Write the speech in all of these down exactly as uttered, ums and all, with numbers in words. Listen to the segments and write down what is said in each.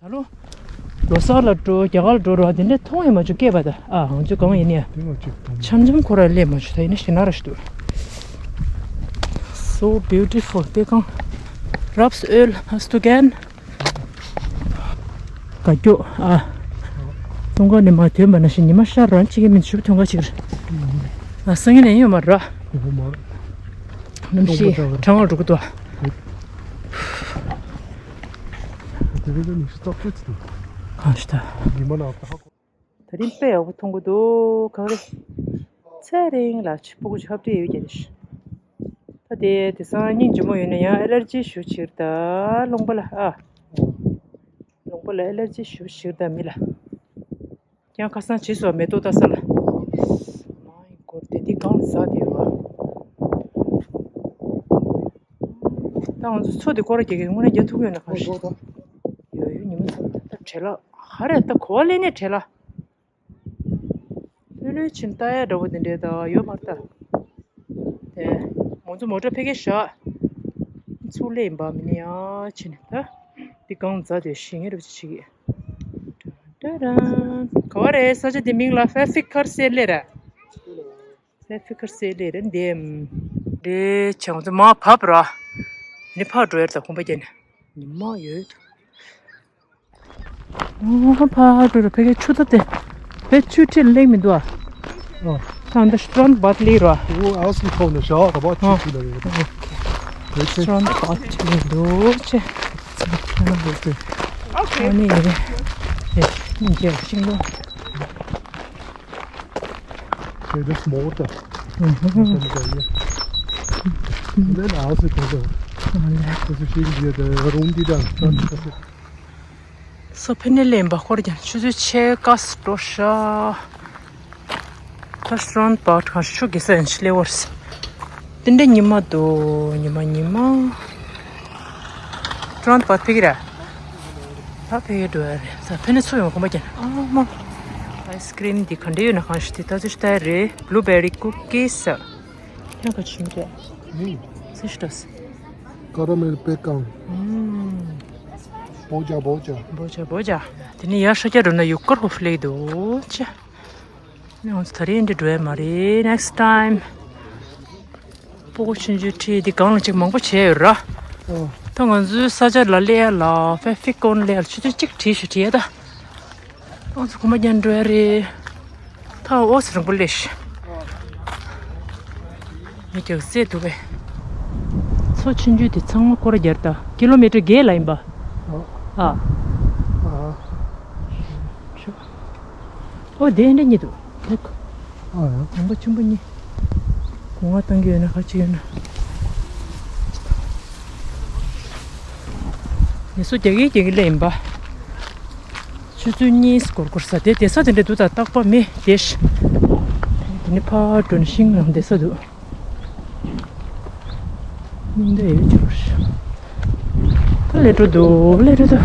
ད་ལོ་ལོ་གསར་ལ་འགྲོ། རྒྱ་གར་ལ་འགྲོ་ར། དེ་འདྲ་མཐོང་ཡང་མ་བྱུང་སྐྱེས་པ། ད་ཨ་ང་ཚོ་གང་ཡིན་ནས་དེ་ང་གཅིག་མཐོང་། འཆམ་འཆམ་ཁོ་ར་སླེབས་མ་བྱུང་། ད་ཡིན་ན་ཞེ་ན་ར་ཞིག་འདུག So beautiful. པད་ཁང་རབ་ཨོལ་ཧ་སྟུ་གན། དགའ་སྐྱོ། ཨ། ཐོང་ཁ་ནས་མ་ཐོན་པ་ན་ཞིག་ཉི་མ་ཤར་རང་ཅིག་གི་མིན་ཞུ་ཐོང་ཁ་ཅིག་རེད། ཨ་སང་ཉིན་ནས་ཡོད་མ་ར། ཨོ་མ་ར། གནམ་གཤིས་གྲང་བ་འགྲོ་གི་འདུག་དེ་རིང་གི་ནུས་ཤུགས་ཙག་ཙིག་འདུག་གང་ཞིག་ད། ཉི་མ་ནག་ད་ཧ་གོ། ད་རིང་དཔེ་ཡག་པོ་མཐོང་གི་འདུག་གངས་རི་ཚེ་རིང་ལ་ཆུ་སྤུ་གུ་ཆུ་ཧབ་སྤྲད་ཡོད་ཀྱང་རེད། ད་དེ་དེང་སང་སྙིང་རྗེ་མོ་ཡོད་ན་ཡང་ཨེ་ལར་ཇི་ཞུ་ཕྱིར་ད་ལུང་པ་ལ། ཨ། ལུང་པ་ལ་ཨེ་ལར་ཇི་ཞུ་ཕྱིར་ད་མི་ལ། ཀྱང་ཁ་སང་བྱས་སོ་མེ་ཏོག་ལྟ་ས་ལ། མའི་གོ་དེ་འདི་གང་ཟ་དེ་བ། ད་ང་ཚོ་མཚོ་དེ་སྐོར་རྒྱག་གི་དངོས་གནས་རྒྱག་ཐུབ་ཀྱི་ཡོད་ན་གང་ཤེས། ཨོ་ཡོད་དོ། ཡོད་ཡོད། ཉི་མ་ཚོ་ད་བྲེལ་ལ་ཧ་རེ་ད་གོ་བ་ལེན་ནས་བྲེལ་ལ། ལྷོད་ལྷོད་ཕྱིན་ལྟ་ཡ་འདྲ་བོ་དེ་འདྲའི་ད་ཡོད་མ་རེད་ད། དེ་ང་ཚོ་མོ་ཊ་ཕ་གིར་བཞག་ཚུར་སླེབས་ཡིན་པ་མིན་ཡ་ཕྱིན་ད། འདི་གང་མཛའ་དེ་ཤེས་ངེས་རེད་བྱེད་ཀྱི། ཏྲ་རན། ག་བ་རེད་ས་ཆ་དེ་མིང་ལ་ཧྥེ་ཧྥི་ཁར་སེ་ལེ་ར། ཧྥེ་ཧྥི་ཁར་སེ་ལེ་རེད་འདེམ། རེད་བྱས་ང་ཚོ་མར་བབས་ར། ནི་ཕར་འགྲོ་ཡ་རེད་ད་ཁོམ་པ་བརྒྱབ་ནས། ཉི་མ་ཡོད། ཨོ་ཕར་འགྲོ་ར་ཕ་གིའི་ཆུ་ཚོད་དེ། བེད་ཆུ་ཁྲིད་ལེགས་མི་འདུག་ཨ། ཨོ། ད་འདི་སི་ཊོན་བཱཐ་ལི་ར། ཨོ་ཨ་སི་ཁོ་ནས་ཤ་ག་བ་ཆུ་ཁྲིད་ལ་རེད། ཨོ་ཁེ། སི་ཊོན་བཱཐ་ལི་འདུག་ཅེ། ཨོ་ཁེ། ཨ་ནི་རེད། རེད་ཉིན་བྱེད་ཤིང་ལོ། Okay, that's more than. ཨུ་ཧུ། Then I also go there. ཨ་ལེ། This is in the room did I? སོ་ཕི་ནི་ལེན་པ་ཁོར་ཀྱང་ཆུ་ཚོད་ཕྱེད་ཀ་སྤྲོ་ཤག་ད་སི་ཊོན་བཱཐ་གང་ཤུ་གེ་སན་ཤི་ལེ་བར་སི། དེ་འདྲ་ཉི་མ་འདུག་ཉི་མ་ཉི་མ། སི་ཊོན་བཱཐ་ཕ་གི་ར། ད་ཕ་གི་འགྲོ་ཡ་རེད། ད་ཕ་ནི་ཚུར་ཡོང་གོམ་པ་རྒྱབ་ན་ཨ་མ། ཨའི་སི་ཀི་རིམ་འདི་ག་འདྲ་ཡོད་ན་གང་ཤེས་ཏེ་ད་ཚོད་ལྟ་ཡ་རེད། བྷུ་ལུ་བེ་རི་ཀུ་ཀི་སི། ཡང་ག་ཆུང་ཀྱ། ནི། སི་ཤི་ཏོ་སི། ཀ་ར་མེལ་པེ་ཀང་། ཨུམ། བོ་ཇ་བོ་ཇ། བོ་ཇ་བོ་ཇ། དེ་ནི་ཡར་ཤ་རྒྱག་འགྲོ་ན་ཡུ་གུར་ཧོ་ཧྥི་ལེ་འདུག་ཅེ། ནི་ང་ཚོ་ད་རེས་འདི་འགྲོ་ཡ་མ་རེད། ནེག་སི་ཊའིམ། སྤུ་གུ་ཆུང་ཆུང་ཁྲིད་འདི་གང་ལ་ཅིག་མང་པོ་བྱས་ཡོད་ར། ཨོ། ད་ང་ཚོའི་ས་ཆ་ལ་སླེབས་ཡ་ལ་ཧྥེ་ཧྥི་ཀོན་སླེབས་ཡ་ལ་ཆུ་ཚོད་གཅིག་བྲིས་ཤིག་བྲིས་ཡ་ད། ཨོ་ཚོ་གོམ་པ་རྒྱབ་འགྲོ་ཡ་རེད། ད་ཨོ་ཚོ་རིང་པོ་སླེབས་ཤིག་མི་རྒྱག་སེ་འདུག་པས། མཚོ་ཆུང་ཆུང་དེ་ཚང་མ་སྐོར་རྒྱག་ད་ཀི་ལོ་མི་ཊར་བརྒྱད་ལ་ཡིན་པ། ཨོ། ཨ། ཨ། ཆུ། ཨོ་དེ་འདྲ་གཉིས་འདུག་ལེགས། ཨ་ཡ། ལུང་པ་ཆེན་པོ་གཉིས། སྒོ་ང་བཏང་གི་ཡོད་ན་ག་ཅི་ཡོད་ན། ངལ་གསོ་རྒྱག་གི་རྒྱག་གི་ལེ་ཡིན་པ། ཆུ་ཚོད་གཉིས་སྐོར་སྐོར་ས་དེ་དེ་ས་དེ་འདྲ་འདུག་ད་རྟག་པ་མེད་དེ་ཤ། དེ་ནི་ཕར་འགྲོ་ན་ཤིང་ནང་དེ་ས་འདུག་སྙིང་འདོད་ཡོད་ཅོར། ད་ལས་འགྲོ་འདུག་ལས་འགྲོ་འདུག་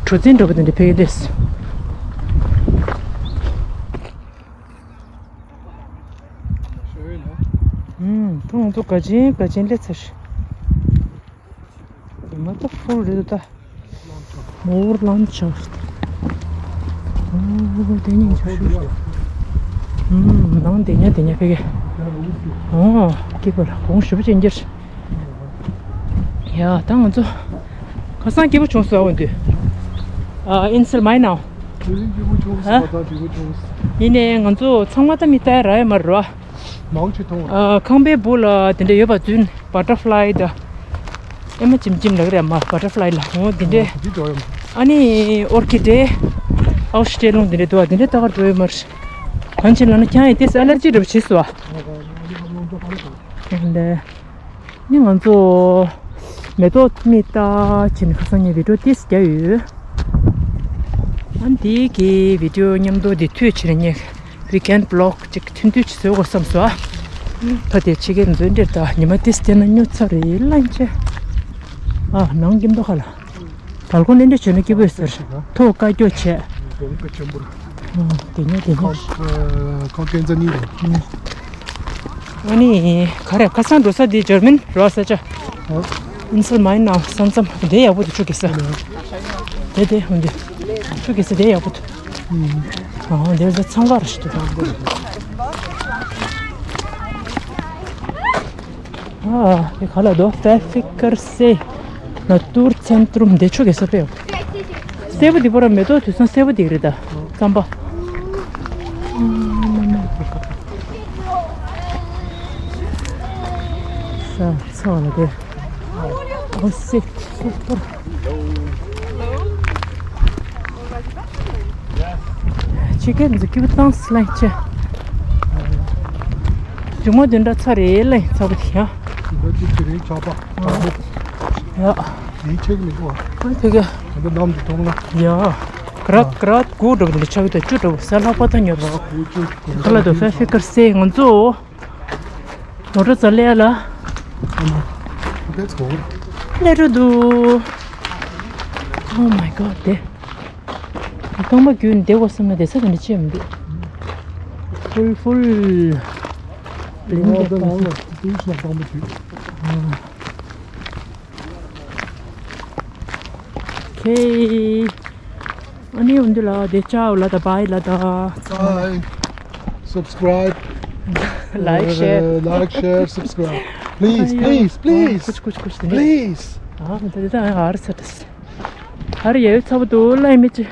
གྲུ་འཛིན་འགྲོ་གི་འདུག་འདི་ཕ་གི་ལས། ཨུམ། ད་ང་ཚོ་ག་ཅིན་ག་ཅིན་སླེབས་ཚར། ཉི་མ་ད་ཧྥུལ་རེད་ད། མོར་ལམ་ཆགས། ཨོ་དེ་ཉིན་ཆགས་ཤུལ། ཨུམ། ནང་དེ་ཉ་དེ་ཉ་ཕ་གི། ཨོ་སྐྱིད་པོ་ལ་གོང་ཞེ་པོ་ཅན་གྱུར། ཡ་ད་ང་ཚོ་ཁ་སང་སྐྱིད་པོ་བྱུང་སོང་། འོ་འདུག་ཨ་ཨིན་སལ་མའི་ནའོ། དེ་རིང་སྐྱིད་པོ་བྱུང་སོང་། ཧ། ད་སྐྱིད་པོ་བྱུང་སོང་། ཡིན་ནའི་ང་ཚོ་ཚང་མ་ད་མི་ལྟ་ཡ་རག་ཡ་མ་རེད་བ། མང་ཆེ་མཐོང་བ། ཨ་ཁང་པའི་སྦུག་ལ་དེ་འདྲ་ཡོད་པ་བཙུན་བ་ཊར་ཕ་ལའི་ད། ཨེ་མ་ཅིམ་ཅིམ་ལབ་ཀྱི་རེད་མ་བ་ཊར་ཕ་ལའི་ལ། འོ་དེ་འདྲས། འདི་འགྲོ་ཡོད་མ། ཨ་ནི་ཨོར་ཀི་ཌི་ཨའུ་སི་ཊེ་ལུང་དེ་འདྲས་འདུག་བ། དེ་འདྲས་ལྟ་ག་འགྲོ་ཡོད་མ་རེད། གང་ཅི་ལབ་ན་ཁྱེད་ཡིན་ཏེ་ཨེ་ལར་ཇི་འདྲ་པོ་བྱས་སོང་བ། འདི། ནི་ང་ཚོ་མེ་ཏོག་མིག་ལྟ་བྱས་ནས་ཁ་སང་ངས་བི་ཌིའོ་ཏིས་བརྒྱབ་ཡོད། ཨ་འདི་གི་བི་ཌིའོ་མཉམ་དུ་འདི་མཐུད་བྱས་ནས་ངས་ཝི་ཀེན་བི་ལོག་ཅིག་ཐུང་ཐུང་ཅིག་བཟོ་དགོས་བསམ་སོང་ཨ། ད་དེ་ཕྱི་རྒྱལ་འཛུལ་འདིར་ད་ཉི་མ་ཏིས་བལྟས་ན་སྨྱོ་ཚར་རེད་ལན་ཆེ། ཨ་ནང་སྐྱིད་མདོག་ཁ་ལ། བལ་ཀོ་ནི་འདྲ་བྱོན་ན་སྐྱིད་པོ་ཡོད་ཟེར། ཐོག་བཀའ་སྐྱོ་བྱས། དགོངས་པ་ཆེན་པོ་རེད། ཨོ། དེ་ནས་དེ་ནས། ཁང་ཁང་ཀན་ཛ་གཉིས་རེད། ཨ་ནི་ག་རེ་ཁ་སང་འགྲོ་ས་དེ་འཇར་མན་རོ་ས་ཆ། ཨོ། ཨིན་སལ་མའི་ནའོ་ས་མཚམས་དེ་ཡག་པོ་དུ་ཆུ་གེ་ས། དེ་དེ་འོན་ཏེ། ཆུ་གེ་སེ་དེ་ཡག་པོ་འདུག་ཨ་དེ་ཚོ་ཚང་ཀར་ཞིག་འདུག་ཨ་དེ་ག་ལ་དོ་ཕེ་ཕི་ཀར་སེ་ན་ཏུར་ཚན་ཏུར་འདི་ཆུ་གེ་སེ་དཔེ་ཡག་པོ། སེ་བོ་འདི་པོ་ར་མེ་ཏོག་དུས་སང་སེ་བོ་འདི་རེད་ད། རྩམ་པ། ས་ཚ་ལ་དེ། Oh, sick. Super. Chicken is cute, thanks, like, che. Cuma dendra tsare, like, tsaba tiya. འདི་ཅི་ཅི་རེད་ཆགས་པ། ཡ། ཡིན་ཆེག་མི་འདུག་ཨ། ཨ་ཕ་གི། འདི་ནམ་དུ་མཐོང་ན། ཡ། ག་ར་ག་ར་གུ་འགྲོ་བ་འདི་ཆགས་ཏེ་ཅུ་འགྲོ་བ་ས་ལྷག་པ་ད་ཉོ་བ། གུ་ཅུ་གུ་ག་ལ་དོ་ཕེ་ཕི་ཀར་སེ་ང་ཚོ། མོ་ཊ་ཙ་ལེ་ལ། ཨ་མ། ལེ་རུ་འདུག Oh my god དེ། རྐང་པ་བརྒྱུད་ནས་བསྡད་དགོས་བསམ་ན་བསྡད་ས་དེ་འདྲ་ཅི་ཡང་མི་འདུག Full full. ལེ་རུ་འདུག་ནང་ལ་དུས་ཤ་རྐང་པ་བརྒྱུད། Okay. ཨ་ནི་འོན་ཏེ་ལ་དེ་ཅའོ་ལ་ད་བྷའི་ལ་ད། Bye. Subscribe. Like, share. Uh, like, share, subscribe. Please, please, please. ཁུཆ་ཁུཆ་ཁུཆ་དེ་ནས། Please. ཨ་མི་ད་དེ་ད་ཨར་ས་ཏ་སི། ཨར་ཡ་ཡོད་ཚ་བ་དུ་ལ་ཡི་མི་ཅི།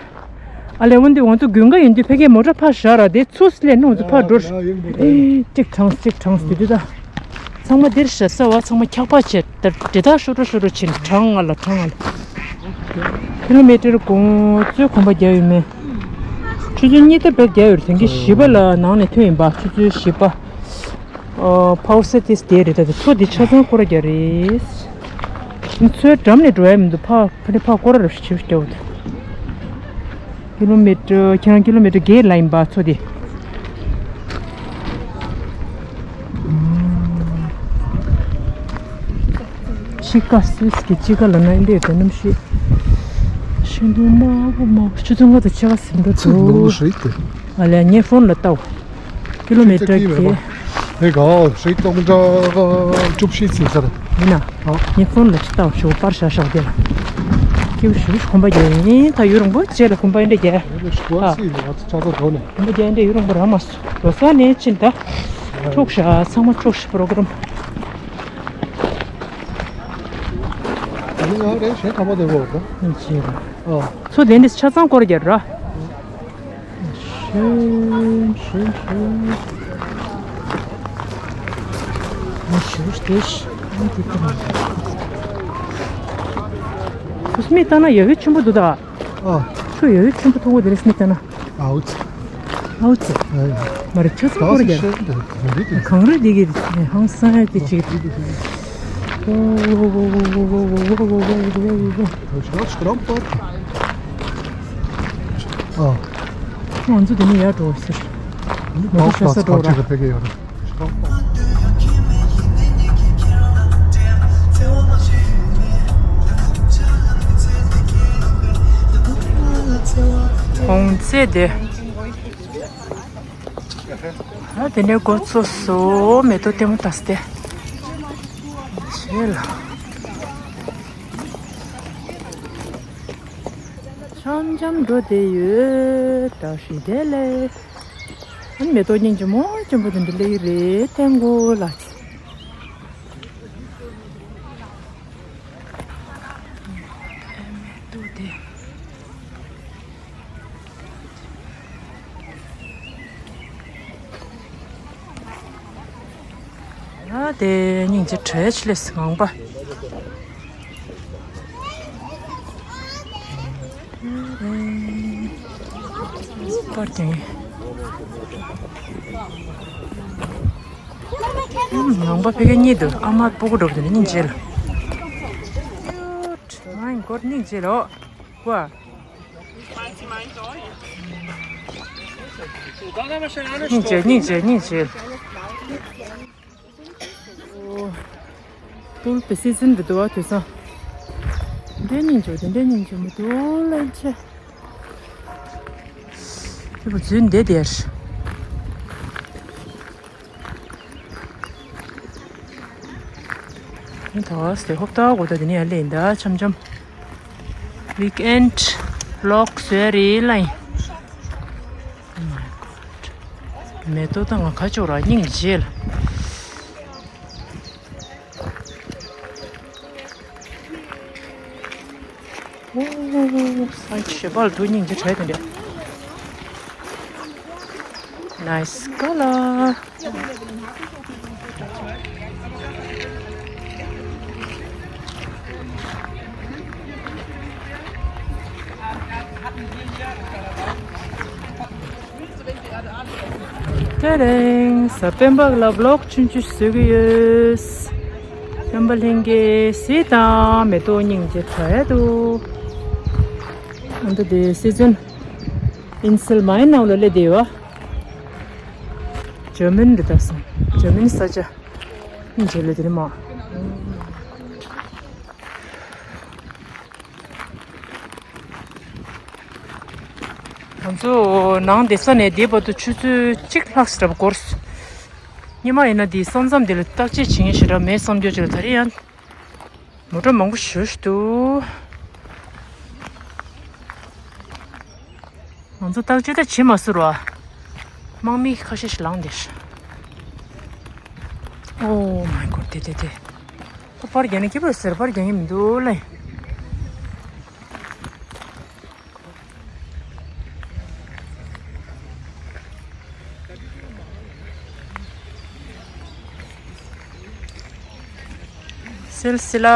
ཨ་ལེ་འོན་ཏེ་འོན་ཏེ་དགུན་ཁ་ཡིན་དུས་ཕ་གིའི་མོ་ཊ་ཕར་བཞག་ར་དེ་ཚུར་སླེབས་ནས་འོན་ཏེ་ཕར་འགྲོ། ཨེ་གཅིག་གྲངས་གཅིག་གྲངས་དེ་དུས་ད། ཚང་མ་འདིར་ཞ་ས་བ་ཚང་མ་འཁྱག་པ་བྱས་ད་དེ་དག་ཤོ་རོ་ཤོ་རོ་ཕྱིན་གྲངས་ང་ལ་གྲངས་ང་ལ། ཀི་ལོ་མི་ཊར་གོང་ཚོད་གོམ་པ་བརྒྱབ་ཡོད་མེད། ཆུ་ཚོད་གཉིས་ལྟར་བེད་བརྒྱབ་ཡོད་རེད་དེང་གི་བཞི་པ་ལ་ནང་ནས་ཐོན་ཡིན་པ་ཆུ་ཚོད་བཞི་པ། ཨོ་ཕའོ་སེ་ཏིས་དེ་རེད་ད་དེ་ཚོ་དེ་ཆ་ཚང་སྐོར་ར་རྒྱག་རེད། ཚོད་འགྲམ་ནས་འགྲོ་ཡ་མི་འདུག་ཕ་ཕ་ནས་ཕ་སྐོར་ར་ར་ཞིབ་རྒྱག་འདུག་ཀི་ལོ་མི་ཊར་ཁྱེད་རང་ཀི་ལོ་མི་ཊར་བརྒྱད་ལ་ཡིན་པ་ཚོ་དེ། ཤི་ཀ་སུས་ཀྱི་ཅི་ཀ་ལ་ན་འདི་དེ་རྣམ་ཤེས། ཤིན་ཏུ་དམར་པོ་དམར་པོ་ཆུ་ཚོད་ལྔ་དང་ཕྱེད་ཀ་ཟིན་འགྲོ་ཚུར་ལོག་འདུག་ཧྲིག་ཏུ། ཨ་ལས་ངའི་ཕོན་ལ་ལྟའོ། ཀི་ལོ་མི་ཊར་གྱི། ཧེ་ག་ཧྲིག་སྟོང་ཕྲག་བཅུ་བཞི་ཚིག་ཚར། ཡིན་ན། ཨ། ངའི་ཕོན་ལ་ཅི་ལྟའོ་ཞུ་པར་བཞག་བཞག་དེ་ལ། ཀི་ཞུ་གོམ་པ་རྒྱག་ཡིན་ད་ཡུན་རིང་པོ་རྗེས་ལ་གོམ་པ་ཡིན་འདྲ་རྒྱག་ཨ། ཆགས་ཚོད་འགྲོ་ནས། གོམ་པ་རྒྱག་ཡིན་འདྲ་ཡུན་རིང་པོ་རག་མ་སོང་། ལོ་གསར་ནས་ཕྱིན་ད། འཁྱོག་ཤག་ཚང་མ་འཁྱོག་ཤག་པོ་རོ་གྷ་རམ། ཨ་ནི་ང་རེ་ཞེ་ཁ་པ་དེ་རོགས་ད། ཨ་ཅེ་ར། ཨ། ཚོ་དེ་འདྲ་ཆ་ཚང་སྐོར་རྒྱག་ར། ཤུན་ཤུན་ཤུན། ཨ་ཤུ་ཤུ་ཤུ། ཨ་དེ་ལྟ་ན། ཁུ་སྨི་ལྟ་ན་ཡ་ཧུད་ཆེན་པོ་འདུག་ད། ཨ། ཁྱོད་ཡ་ཧུད་ཆེན་པོ་མཐོང་གི་དེ་རེད་སྨི་ལྟ་ན། ཨའུ་ཙི། ཨའུ་ཙི། ཨ་ཡ། མ་རེད་ཁྱོད་ཚོ་སྐོར་རྒྱག་གང་རེད་འདི་གི་ཧང་སང་ཡ་དེ་ཅིག་ང་ཚོ་དེ་ནས་ཡར་འགྲོ་ཟེར། མ་གཏོགས་ཤ་ས་འགྲོ་ར། གོང་ཚད་དེ། ཨ་དེ་ནས་འགོ་ཚུགས་སོང་། མེ་ཏོག་ལྟད་མོ་ལྟ་སྟེ། ཞེས་ལ། འཆམ་འཆམ་འགྲོ་བསྡད་ཡོད། བཀྲ་ཤིས་བདེ་ལེགས། ཨ་ནི་མེ་ཏོག་སྙིང་རྗེ་མོ་ཆེན་པོ་དེ་འདྲ་སླེབས་ཀྱི་རེད་ལྟད་མོ་ལ། མེ་ཏོག་དེ། ཡ་དེ་སྙིང་རྗེ་བྲལ་ཆེ་ལེ་ངང་པ། པར་དེ། ངང་པ་ཕ་གི་གཉིད་འདུག་ཨ་མ་སྤུ་གུ་འགྲོ་གི་འདུག་སྙིང་རྗེ་ལ། མ་ཡིན་སྐོར་སྙིང་རྗེ་ལ། ཀོ། སྙིང་རྗེ་སྙིང་རྗེ་སྙིང་རྗེ། ཏུལ་པའི་སི་ཛིན་འདི་འདུག་བ་དུས་སང་། འདྲེ་སྙིང་རྗེ་འདི་འདྲེ་སྙིང་རྗེ་མི་འདུག་ལན་ཆེ། དེ་བུ་རྫུན་འདེད་དེར། ད་སྟེ་ཧོབ་ཏ་གོ་ད་དེ་ནས་ཡར་ལེན་ད་འཆམ་འཆམ། ཝིག་ཨེན་ཌི། ལོག་བཟོས་རེད་ལ། Oh my god. མེ་ཏོག་ད་ང་ཁ་ཕྱོགས་ར་སྙིང་རྗེ་ལ། ཨོ། སང་ཞེ་པར་དུ་སྙིང་རྗེ་བྲལ་དེ་འདྲ། Nice color. ཏེ་རེང་། གཟའ་སྤེན་པ་ལ་ཝི་ལོག་ཆུང་ཆུང་བཟོ་གི་ཡོད། རྣམ་པ་ལྷན་རྒྱས་གཟིགས་དང་། མེ་ཏོག་སྙིང་རྗེ་བྲལ་འདུག་ཨ་འདི་དེ་སི་ཛན་ཨིན་སིལ་མའི་ནང་ལ་སླེབས་བསྡད་ཡོད། འཇར་མན་རེད་ད་སོང་། འཇར་མན་ས་ཆ་སྙིང་རྗེ་ལ་དེ་རིང་མ། ང་ཚོ་ནང་སྡོད་ས་ནས་འདི་བར་དུ་ཆུ་ཚོད་གཅིག་ལྷག་ཙམ་འགོར་སོང་། སྔོན་མ་ཡིན་ན་འདི་ས་མཚམས་འདི་ལ་བརྟག་དཔྱད་བྱེད་མཁན་ཞེ་དྲག་མེད་བསམ་རྒྱུ་ཅིག་ལ། ད་རེས་ཡང་མོ་ཊ་མང་པོ་ཞེ་པོ་ཅིག་འདུག་ང་ཚོ་བརྟག་དཔྱད་ད་བྱེད་མ་ཚུགས་རོ། དམག་མི་ཁ་ཤས་ཤིག་ལངས་བསྡད་ཤག Oh my god. དེ་དེ་དེ། ད་པར་རྒྱག་ན་སྐྱིད་པོ་ཟེར། པར་རྒྱག་མཁན་མི་འདུག་ལེ། སིལ་སི་ལ། ཨ་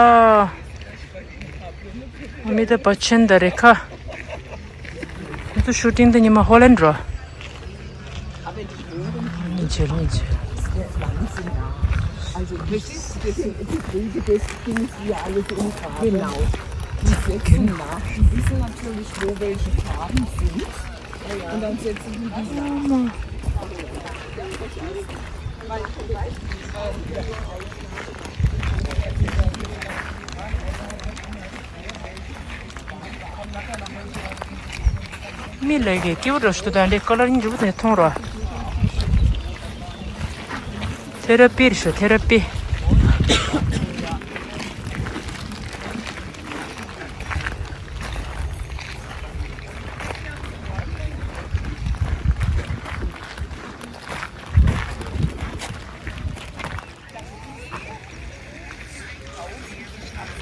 མི་ཏཱབ་བྷ་ཆན་དང་རེ་ཁ། ཁོ་ཚོ་ཤུ་ཊིང་དེ་ཉི་མ་ཧོ་ལན་འགྲོ། སྙིང་རྗེ་སྙིང་རྗེ། Also, verstehst du, das sind die Brüder, das Ding ist hier alles in Farbe. Genau. Die setzen nach. Die wissen natürlich, wo welche Farben sind. Und dann setzen die die nach. མི་ལ་གི་སྐྱིད་པོ་འགྲོ་ཞུ་དང་འདི་ཀ་ལར་སྙིང་རྗེ་པོ་དེ་མཐོང་རོགས། ཐེ་ར་པི་རེད་ཤག་ཐེ་ར་པི།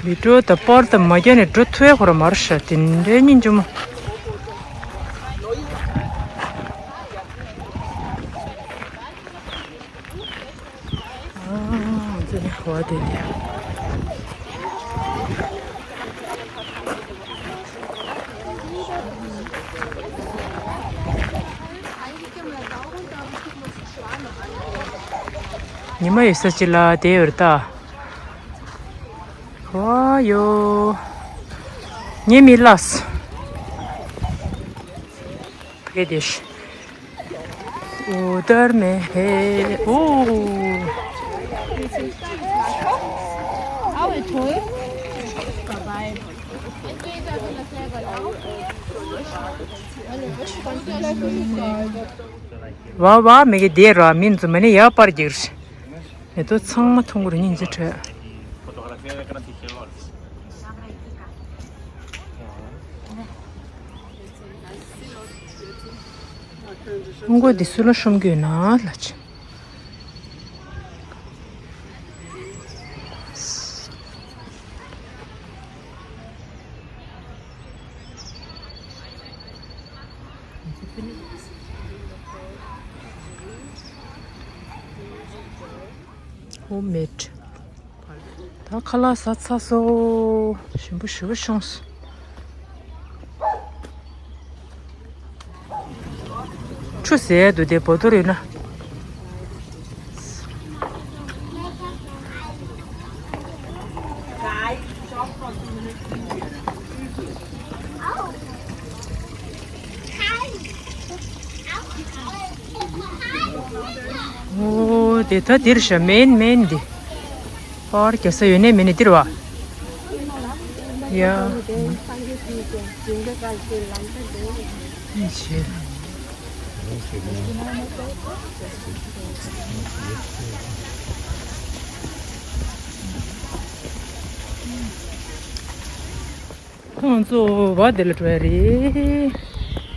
མི་འགྲོ་ད། པར་ད་མ་རྒྱག་ནས་འགྲོ་ཐུབ་ཡ་ཁོ་ར་མ་རེད་ཤག་དེ་འདྲའི་སྙིང་རྗེ་མོ། ཨ་ཙི་ནི་ཧོ་དེ་ནི། ཉི་མ་ཡོད་ས་ཅིག་ལ་བསྡད་ཡོད་རེད་ད། ཝ་ཡོ། ཉི་མ་ལགས། ཕ་གི་དེ་ཤི། ཨུ་དར་མེ་ཧེ། ཨུ། ཝ་ཝ་མེ་གི་དེ་ར་མིན་ཙུ་མ་ནི་ཡ་པར་གྱིར། མེ་ཏོག་ཚང་མ་མཐོང་གི་རེད། སྙིང་རྗེ་བྲལ། ཧུང་གོ་འདི་སུ་ལ་ཤོམ་གྱི་ཡོད་ན་ལ་ཆེ། ཧོམ་མེད། ད་ཁ་ལག་ཟ་ཚར་སོང་། ཞིམ་པོ་ཞེ་པོ་བྱུང་སོང་། ཆུ་ཟེར་འདུག་དེ་བོ་ཏོ་རེད་ན། ཨོ་དེ་ད་འདིར་ཤ་མེན་མེན་འདི། པར་རྒྱག་ས་ཡོད་ནའི་མེད་ནའི་འདིར་བ། ཡ། ཨེ་ཤེ། ང་ཚོ་བ་དེ་ལ་འགྲོ་ཡ་རེད།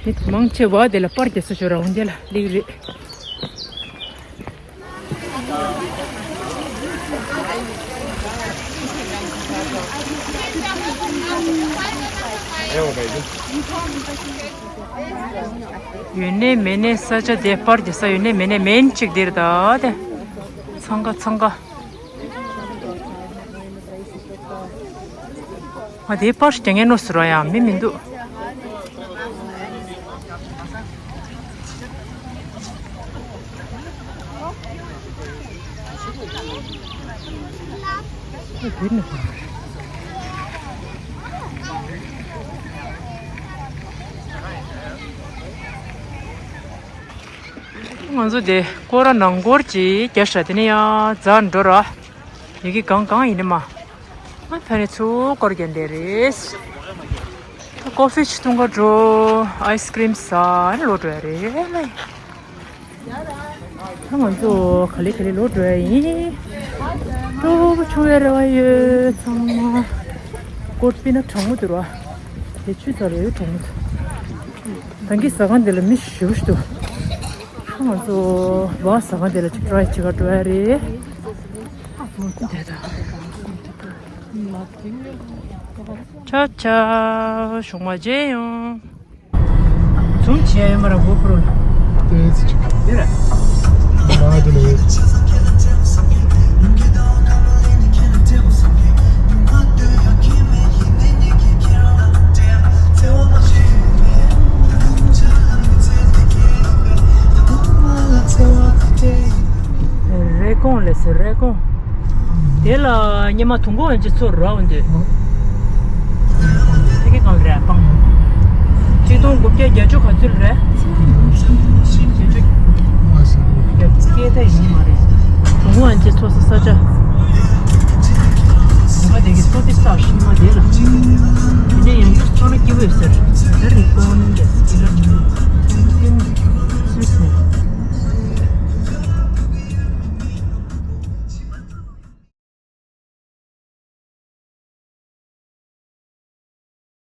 མི་མང་ཆེ་བ་དེ་ལ་པར་རྒྱག་ས་ཤོར་ར་འོང་དེ་ལ་སླེབས་རེད། ཡོད་ནའི་མེད་ནའི་ས་ཆ་དེ་པར་རྒྱག་ས་ཡོད་ནའི་མེད་ནའི་མེན་གཅིག་དེ་རེད་ད་དེ། འཚང་ཁ་འཚང་ཁ། ང་དེའི་པར་རྒྱག་མཁན་ནོ་ཟེར་བ་ཡང་མི་མི་འདུག་ང་ཚོ་དེ་སྐོར་ར་ནང་སྐོར་གྱིས་རྒྱབ་ཤ་དེ་ནས་ཡང་རྫ་འགྲོ་ར། ཡི་གེ་གང་གང་ཡིན་ནི་མ། ཨ་ཕ་ནི་ཚུར་སྐོར་རྒྱབ་འདེ་རེད། ཀོ་ཧྥི་ཆུ་འཐུང་ག་འགྲོ། ཨའི་སི་ཀི་རིམ་ཟ་ནི་ལོག་འགྲོ་ཡ་རེད་ལེ། ད་ང་ཚོ་ག་ལེ་ག་ལེ་ལོག་འགྲོ་ཡ་ཡིན། སྤྲོ་པོ་བྱུང་བའི་རེ་བ་ཡོད་ཚང་མ། སྐོར་སྤེལ་ན་གྲང་མོ་འདུག་ར། དེ་ཆུ་ཚ་རེད་གྲང་མོ་འདུག་ད་གིན་ཟ་ཁང་འདི་ལ་མི་ཞེ་པོ་ཞིག་འདུག་ང་ཚོ་བ་ཟ་ཁང་འདི་ལ་ཅིག་ཊ་རའི་བྱེད་ག་འགྲོ་ཡ་རེད། དེ་ད། ཆ་ཆ་ཞུགས་མ་བརྗེད་ཡོང་། ཛུམ་བྱས་ཡོད་མ་ར་གོ་པྲོ། དེ་ཙི་ཅིག་དེ་ར། མ་དེ་ལ་ཡོད། རེ་ཀོང་ལས་སུ་རེ་ཀོང་། དེ་ལ་ཉི་མ་དུང་གོ་ཨན་ཅི་ཚོ་ར་འོན་དུས། དེ་གི་གང་རེད་སྤང་། ཆིག་སྟོང་དགུ་བརྒྱ་བརྒྱད་ཅུ་ག་ཚོད་རེད། བརྒྱད་ཅུ། བརྒྱད་ཅུ་སྐད་ད་ཡིན་མ་རེད། དུང་གོ་ཨན་ཅི་ཚོ་ས་ས་ཆ། ཉི་མ་དེ་གི་ཚོ་དེ་ས་ཤི་མ་དེ་ལ། དེ་ནས་ཡང་ཚོ་ན་སྐྱིད་པོ་ཡོད་ཟེར།